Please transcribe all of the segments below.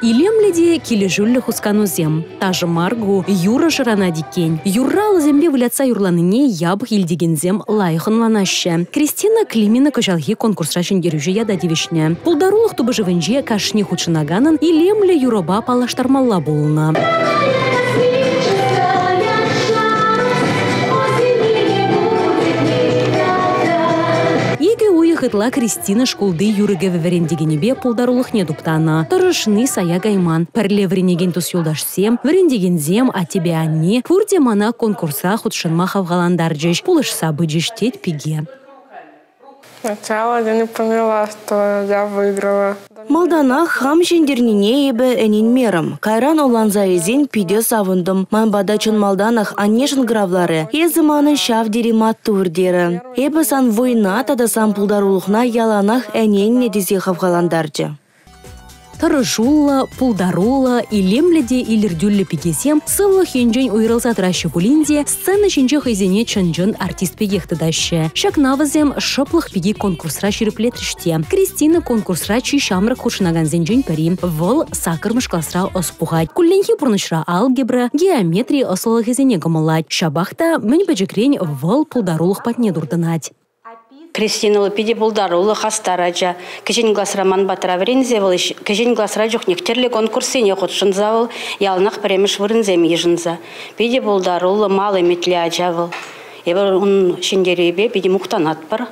Илемлӗ те килӗшӳллӗ хусканусем. Ташӑ мар ку, юрӑ шӑранать иккен. Юрра алӑсемпе вылятса юрланине япӑх илтекенсем лайӑх ӑнланаҫҫӗ. Кристина Климина кӑҫалхи конкурсра ҫӗнтерӳҫӗ ята тивӗҫнӗ. Пултарулӑх тупӑшӑвӗнче кашни хутшӑнаканӑн илемлӗ юрӑпа паллаштармалла пулнӑ. Икӗ уйӑх ытла Кристина шкулти юрӑ-кӗвӗ вӗрентекенӗпе пултарулӑхне туптанӑ. Тӑрӑшни сая кайман. Пӗрле вӗренекен тус-юлташсем, вӗрентекенсем, аттепе анне пурте мана конкурса хутшӑнма хавхалантарчӗҫ, пулӑшса пычӗҫ, тет пике. Сначала я не поняла, что я выиграла. Малтанах хам ҫӗнтернине эпӗ ӗненмерӗм. Кайран ӑнланса илсен питӗ савӑнтӑм. Ман пата чӑн малтанах анне шӑнкӑравларӗ. Эсӗ манӑн ҫав тери маттур терӗ. Эпӗ сан вӑйна тата сан пултарулӑхна яланах ӗненнӗ тесе хавхалантарчӗ. Тӑрӑшуллӑ, пултаруллӑ, илемлӗ те илӗртӳллӗ пикесем сывлӑх енчен уйрӑлса тӑраҫҫӗ пулин те сцена ҫинче хӑйсене чӑн-чӑн артист пекех тытаҫҫӗ. Ҫакна вӗсем «Шӑплӑх пики» конкурсра ҫирӗплетрӗҫ те. Кристина конкурсра чи ҫамрӑк хутшӑнакансенчен пӗри. Вӑл саккӑрмӗш класра ӑс пухать. Кулленхи пурнӑҫра алгебра, геометри ӑслӑлӑхӗсене кӑмӑллать. Ҫапах та мӗн пӗчӗкрен вӑл пултарулӑх патне туртӑнать. Кристина питӗ пултаруллӑ, хастар ача. Кӗҫӗн класра ман патра вӗренсе вӑл кӗҫӗн класра чухнех тӗрлӗ конкурссене хутшӑнса вӑл яланах пӗрремӗш вырӑнсем йышӑнса. Питӗ пултаруллӑ, мал ӗмӗтлӗ ача вӑл. Эпир ун ҫӗнтерӳпе питӗ мухтанатпӑр.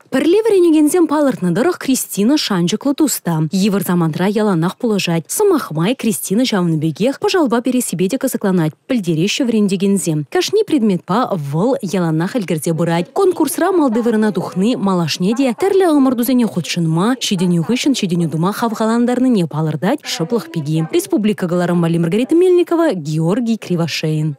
Пӗрле вӗренекенсем палӑртнӑ тӑрӑх, Кристина шанчӑклӑ тус та. Йывӑр самантра яланах пулӑшать. Сӑмах май, Кристина ҫавӑн пекех пӑшалпа перессипе те кӑсӑкланать, пӗлтереҫҫӗ вӗрентекенсем. Кашни предметпа вӑл яланах ӗлкӗрсе пырать. Конкурсра малти вырӑна тухни малашне те тӗрлӗ ӑмӑртусене хутшӑнма, ҫитӗнӳ хыҫҫӑн ҫитӗнӳ тума хавхалантарнине палӑртать шӑплӑх пики. Республика кӑларӑм валли Маргарита Мельникова, Георгий Кривошеин.